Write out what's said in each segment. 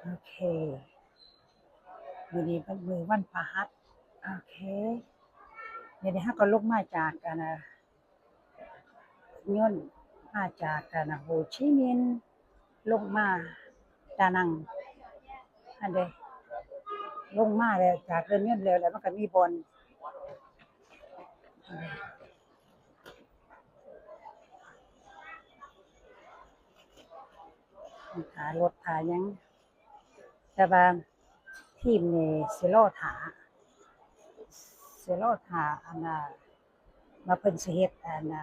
ໂອເຄ ມື້ນີ້ເປັນມື້ວັນພະຫັດ. ໂອເຄ ດຽວນີ້ເຮົາກໍລົງມາຈາກ ອັນນ່າ ຍົນ ມາຈາກ ອັນນ່າ ໂຮຈິມິນ ລົງມາດານັງ ຫັ້ນເດ້. ລົງມາແລ້ວ ຈາກເດີ່ນຍົນແລ້ວ ແລ້ວມັນກໍມີບ່ອນ ຖ້າລົດຖ້າຫຍັງ ແຕ່ວ່າທີມນີ້ຊິລໍຖ້າ ຊິລໍຖ້າ ອັນນ່າ ວ່າເພິ່ນຊິເຮັດ ອັນນ່າ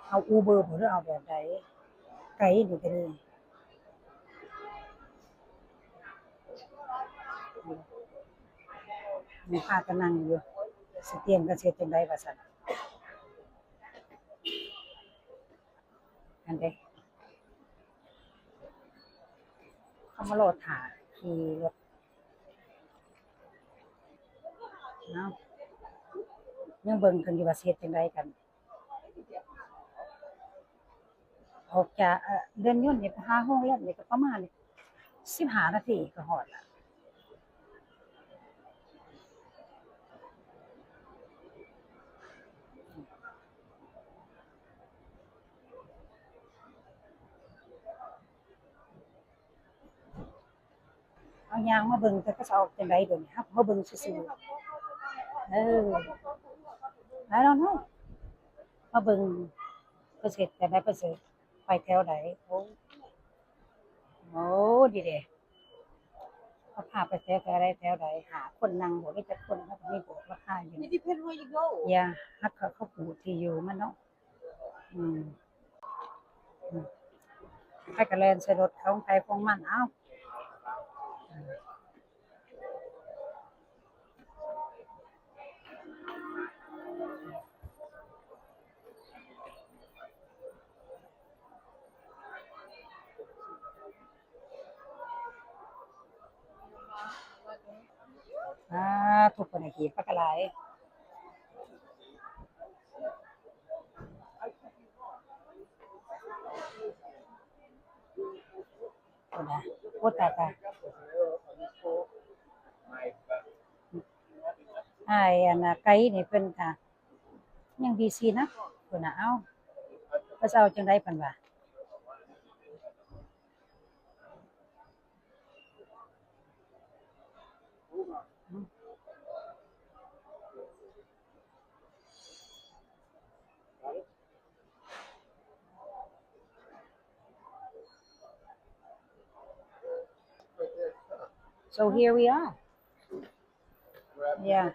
ເອົາອູເບີບໍ່ ຫຼືເອົາແບບໃດ? ໄກນີ້ກໍດີ ຍັງພາກັນນັ່ງຢູ່ ຊິຕຽມກັນຊິເຮັດຈັ່ງໃດວ່າຊັ້ນ. ຫັ້ນເດ້ ເຮົາມາລໍຖ້າຂີ່ລົດເນາະ ຍັງເບິ່ງກັນຢູ່ວ່າຊິເຮັດຈັ່ງໃດກັນ. ອອກຈາກ ເອີ ເດີ່ນຍົນນີ້ໄປຫາໂຮງແຮມນີ້ກໍປະມານສິບຫ້ານາທີກໍຮອດລະ. ເຮົາຍ່າງມາເບິ່ງ ແຕ່ເຂົາເຈົ້າເຮັດຈັ່ງໃດດຽວນີ້ ເຮົາມາເບິ່ງຊື່ໆ. ເອີ I don't know ມາເບິ່ງເພິ່ນຊິເຮັດຈັ່ງໃດ ເພິ່ນຊິໄປແຖວໃດ. ໂອ້ ໂອ້ ດີເດ ເຂົາພາໄປແຖວໃດ ແຖວໃດ ຫ້າຄົນນັ່ງບໍ່ ມີຈັກຄົນ ເຂົາກໍມີບອກລາຄາຢູ່. It depends where you go. ຢ່າ ຫາກເຂົາ ເຂົາຮູ້ທີ່ຢູ່ມັນເນາະ. ອືມ ອືມ ໃຜກໍແລ່ນໃສ່ລົດຂອງໃຜຂອງມັນ ເອົ້າ. ສາທຸ ເພິ່ນໃຫ້ຮີບປາກະຫຼາຍ ພຸ້ນນະ. ໂອ້ ຕາຍ ຕາຍ ອ້າຍ ອັນນ່າ ໄກນີ້ເພິ່ນກະຍັງບີຊີນະ ພຸ້ນນະ. ເອົ້າ ເຂົາເຈົ້າຈັ່ງໃດເພິ່ນວ່າ? So here we are. Yeah.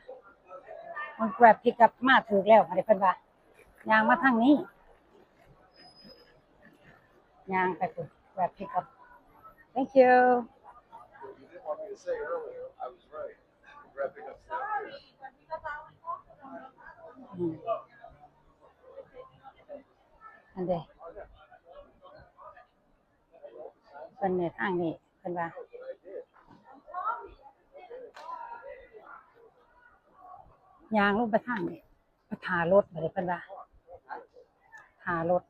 ມັນ Grab Pickup ມາຖືກແລ້ວ ອັນນີ້ເພິ່ນວ່າ ຍ່າງມາທາງນີ້ ຍ່າງໄປພຸ້ນ Grab Pickup. Thank you. You didn't want me to say earlier. I was right. Grab Pickup. ອືມ ອັນເດ ເພິ່ນແນະທາງນີ້ ເພິ່ນວ່າ ຍ່າງລົງໄປທາງນີ້ ໄປຖ້າລົດ ບາດນີ້ເພິ່ນວ່າ ຖ້າລົດ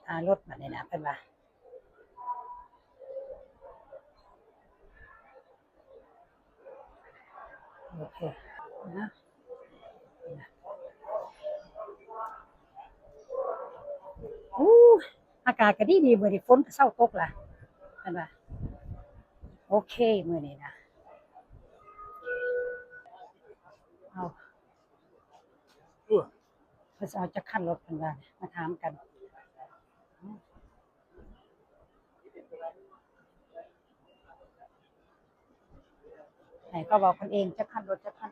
ຖ້າລົດ ບາດນີ້ນະ ເພິ່ນວ່າ. ໂອເຄນະ ໂອ້ ອາກາດກໍດີໆ ມື້ນີ້ຝົນກໍເຊົາຕົກລະ ເຫັນບໍ່? ໂອເຄ ມື້ນີ້ນະ ເອົາ ເພິ່ນຊິເອົາຈັກຄັນລົດ ເພິ່ນວ່າ ມາຖາມກັນ. ໃຫ້ເຂົາເວົ້າກັນເອງ ຈັກຄັນລົດຈັກຄັນ.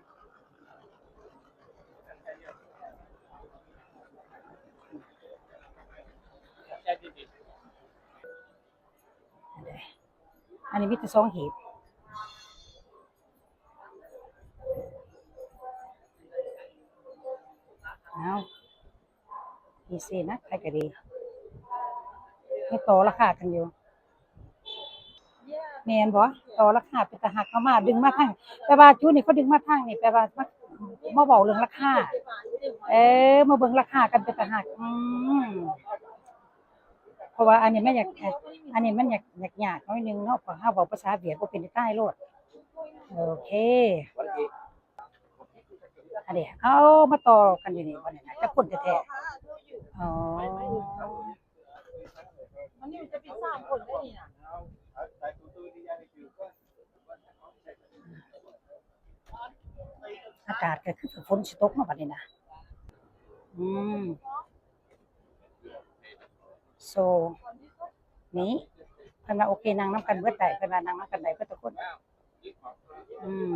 ອັນນີ້ມີແຕ່ສອງຮີບ. ເອົາ ອີຊີນະ ໃຜກໍດີ ຍັງຕໍ່ລາຄາກັນຢູ່ ແມ່ນບໍ່? ຕໍ່ລາຄາເປັນຕາຮັກ ເອົາມາດຶງມາທາງ ແປວ່າຈຸນີ້ເຂົາດຶງມາທາງນີ້ ແປວ່າມາ ມາເວົ້າເລື່ອງລາຄາ ເອີ ມາເບິ່ງລາຄາກັນ ເປັນຕາຮັກ ອືມ. ເພາະວ່າອັນນີ້ມັນຢາກ ອັນນີ້ມັນຢາກ ຢາກຍາກໜ້ອຍໜຶ່ງເນາະ ເພາະເຮົາເວົ້າພາສາຫວຽດບໍ່ເປັນ ຕາຍໂລດ. ໂອເຄ ອັນນີ້ເອົາມາຕໍ່ກັນຢູ່ນີ້ບໍ່ນີ້ນະ ຈັກຄົນແທ້ໆ. ອໍ ມັນຢູ່ຈະເປັນສາມຄົນໄດ້ນີ້ນະ. ອາກາດກໍຄືຝົນຊິຕົກເນາະບັດນີ້ນະ. ອືມ so ນີ້ ເພິ່ນວ່າໂອເຄ ນັ່ງນຳກັນເບິດໄດ້ ເພິ່ນວ່ານັ່ງນຳກັນໄດ້ເບິດທຸກຄົນ. ອືມ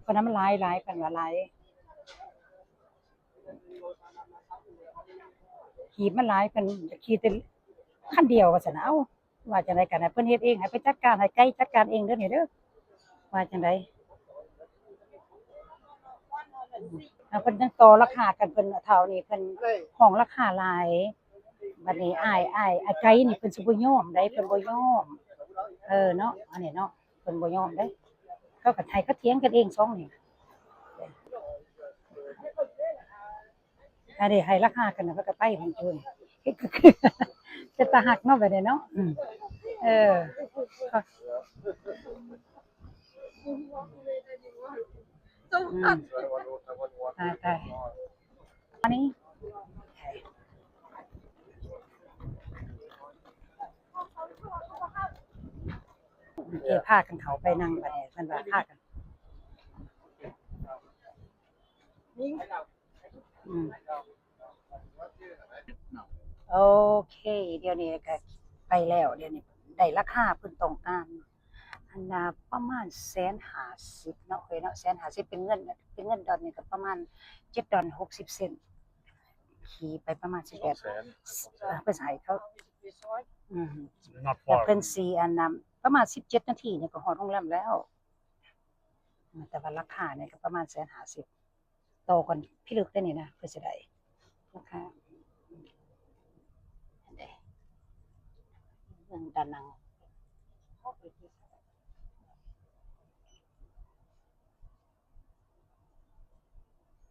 ເພິ່ນວ່າມັນຫຼາຍ ຫຼາຍ ເພິ່ນວ່າຫຼາຍ ຮີບມັນຫຼາຍ ເພິ່ນຢາກຂີ່ແຕ່ຄັນດຽວວ່າຊັ້ນນະ. ເອົ້າ ວ່າຈັ່ງໃດກັນນະ ເພິ່ນເຮັດເອງ ໃຫ້ໄປຈັດການ ໃຫ້ໄກຈັດການເອງເດີນີ້ເດີ ວ່າຈັ່ງໃດ. ແລ້ວເພິ່ນຍັງຕໍ່ລາຄາກັນ ເພິ່ນເຖົ້ານີ້ເພິ່ນຮ້ອງລາຄາຫຼາຍ. ບັດນີ້ອ້າຍ ອ້າຍ ອ້າຍໄກ່ນີ້ເພິ່ນຊິບໍ່ຍອມໃດ ເພິ່ນບໍ່ຍອມ. ເອີເນາະ ອັນນີ້ເນາະ ເພິ່ນບໍ່ຍອມເດ້ ເຂົາກໍໃຫ້ເຂົາຖຽງກັນເອງສອງນີ້. ອັນນີ້ໃຫ້ລາຄາກັນ ແລ້ວເພິ່ນກໍໄປຂອງເພິ່ນ ເປັນຕາຮັກເນາະ ແບບນີ້ເນາະ. ອືມ ເອີ ອືມ ຕາຍ ຕາຍ ອັນນີ້ ໂອເຄ ພາກັນເຂົ້າໄປນັ່ງບັດນີ້ ເພິ່ນວ່າພາກັນ ອືມ ໂອເຄ ດຽວນີ້ກໍໄປແລ້ວ ດຽວນີ້ໄດ້ລາຄາເພິ່ນຕ້ອງການ ອັນນະ ປະມານແສນຫ້າສິບເນາະ ເອີຍເນາະ ແສນຫ້າສິບ ເປັນເງິນ ເປັນເງິນດອນນີ້ກໍປະມານເຈັດດອນຫົກສິບເຊັນ. ຂີ່ໄປປະມານສິບແປດ ສອງແສນ ເອີ ເພິ່ນໃຫ້ເຂົາ ອືມ Not far. ເພິ່ນຊິອັນນະ ປະມານສິບເຈັດນາທີນີ້ກໍຮອດໂຮງແຮມແລ້ວ. ແຕ່ວ່າລາຄານີ້ກໍປະມານແສນຫ້າສິບ ຕໍ່ກັນພິລຶກເດ້ນີ້ນະ ເພິ່ນຊິໄດ້ລາຄາ ເບິ່ງຕາໜັງ.